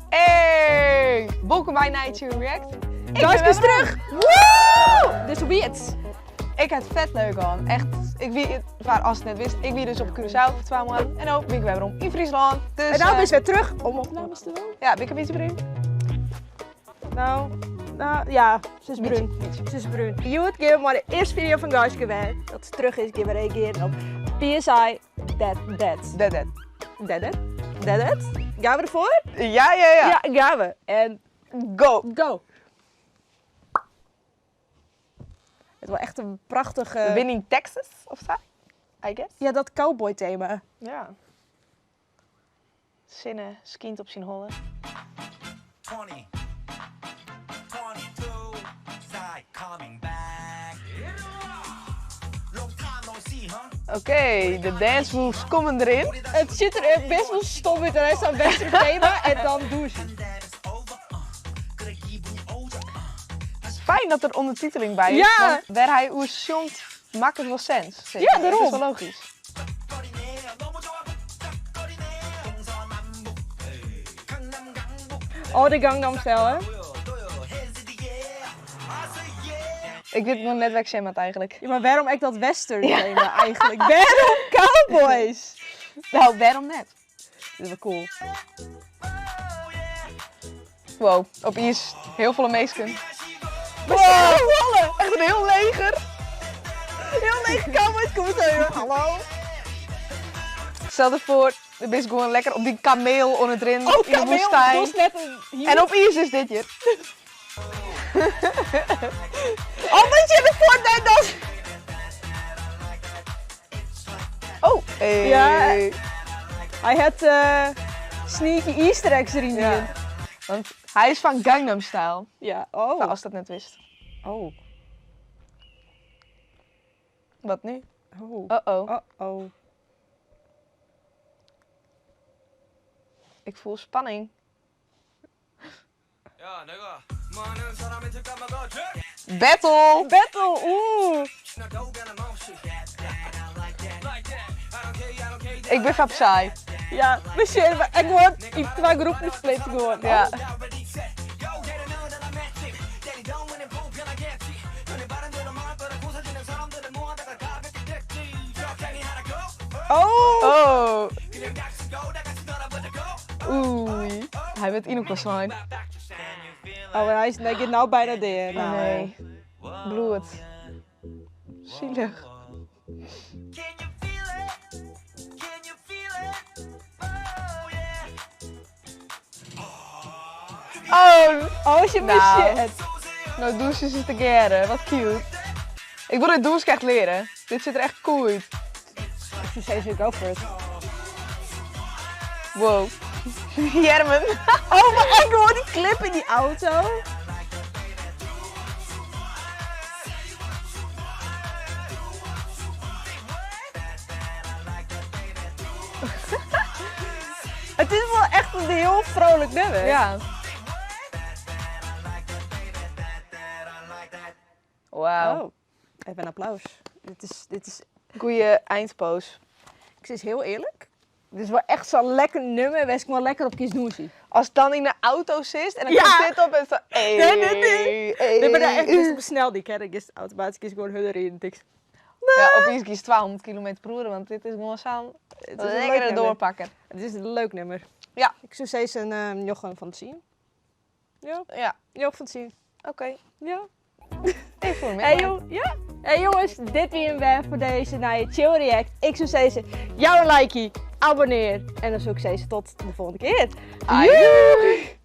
Hey! Wolkom by Nije Chill React. Ik Gaiske ben is weer terug! Woe! Dus hoe wie it? Ik ha it fet leuk hân. Echt, ik wie, foar ast it net wist, ik wie dus op Curaçao foar 2 moannen. En no bin ik wer werom yn Fryslân. Dus, En no eh, bist wer terug om opnames te dwaan. Ja, bin ik in bytsje brún? No, no, ja, se is Bytsje, brún. bytsje. Se is brún. Hjoed gean we mei de earste fideo fan Gaiske wer. Dat se terug is, gean we reagearjen op PSY That That. That That. That That? That That? Gaan we derfoar? Ja, ja, ja. Ja, gaan we. En Go! go! It is wol echt in prachtige... We binne yn Texas of sa, I guess. Ja, dat cowboy thema. Ja. Sinne skynt op syn holle. 20, 22, Psy coming back. Long time no see, huh? Oké, de dance moves komme deryn. It sjocht der echt best wol stom út en hy sa'n western thema en dan dûnsje. And then it's over. 그래 기분이 오죠. Fijn dat der ûndertiteling by is, Ja. want wêr't hy oer sjongt makket wol sens. Ja, Dat is dêrom. wol logysk. 거리네 너무 좋아 북적거리네 동서남북 강남 강북 Oh, de Gangnam Style, hè? 또요 또요 hands in the air I say yeah Ik wit noch net wêr't ik sjen moat eigentlik. Ja, mar wêrom ek dat western thema eigentlik? Wêrom cowboys? No, wêrom net? Dit is wol cool. oh yeah Wow, opiens hiel folle minsken. Wow! Echt in hiel leger. Hiel leger cowboys komme sa even. Hallo? Stel derfoar, do bist gewoan lekker op dyn kameel oan it rinnen Oh, yn de kameel, woestyn. dat is net in En opiens is dit hjir. Oh, wat je ervoor net dat. Oh, hey. Ja. Hy hat eh, sneaky easter eggs deryn Ja. dien. Want hy is fan Gangnam Style. Ja, oh. Foar ast dat net wist. Oh. Wat nu? Oh. Uh-oh. Uh-oh. Ik fiel spanning. 야 내가 많은 사람한테 까먹었지 Battle! Battle, oeh. 나도 변함없이 Like that I don't care I don't care Ik bin foar Psy. Ja, we zitten ik word yn twa groepen split gewoan. Ja. already set Go get another magic 때리던 불편하겠지 눈에 바른 대로 말할 거라 사람들은 모아다가 가볍게 됐지 적당히 하라고 Oh. Oh. 그냥 닥치고 다 같이 놀아보자고 Oei. Hy wurdt ynelkoar slein. Oh, en hy is hy giet no byna dea. Oh No. nee. Bloed. Sielich. Can you feel it? Can you feel it? Oh yeah Oh, Oh, ze Nou. shit. No dûnsje se tegearre. Wat cute. Ik wol dit dûnske echt leare. Dit sjocht der echt cool út. Ik soe sizze, go for it. Wow. Jermen. Oh, mar ik hoor dy clip yn dy auto. It is wol echt in hiel freonlik nûmer. Ja. Wauw. Oh, even in applaus. Dit is, Goeie eindpose. ik sis hiel earlik. Dit is wol echt sa'n lekker nûmer, wêr'tst gewoan lekker op kinst dûnsje. Ast dan yn de auto sitst en dan Ja. komt dit op en sa. Hey, Nee, nee, nee. hey. Nee, mar dêr echt bist op de sneldyk, hè. Dan giest automatysk gewoan hurder riden. Tinkst, Ja, opiens giest 200 kilometer per oere, want dit is gewoan sa'n Het is in leuk lekkere nûmer. doarpakker. It is in leuk nûmer. Ja. Ik soe sizze in njoggen fan tsien. Ja, Ja, njoggen fan tsien. oké. Ja. Even foar my. Hey, jong, ja. Hey jonges, dit wie 'm wer foar dizze nije Chill React. Ik soe sizze, jou in like, abonnearje en dan soe ik sizze tot de folgjende kear. Ajoe.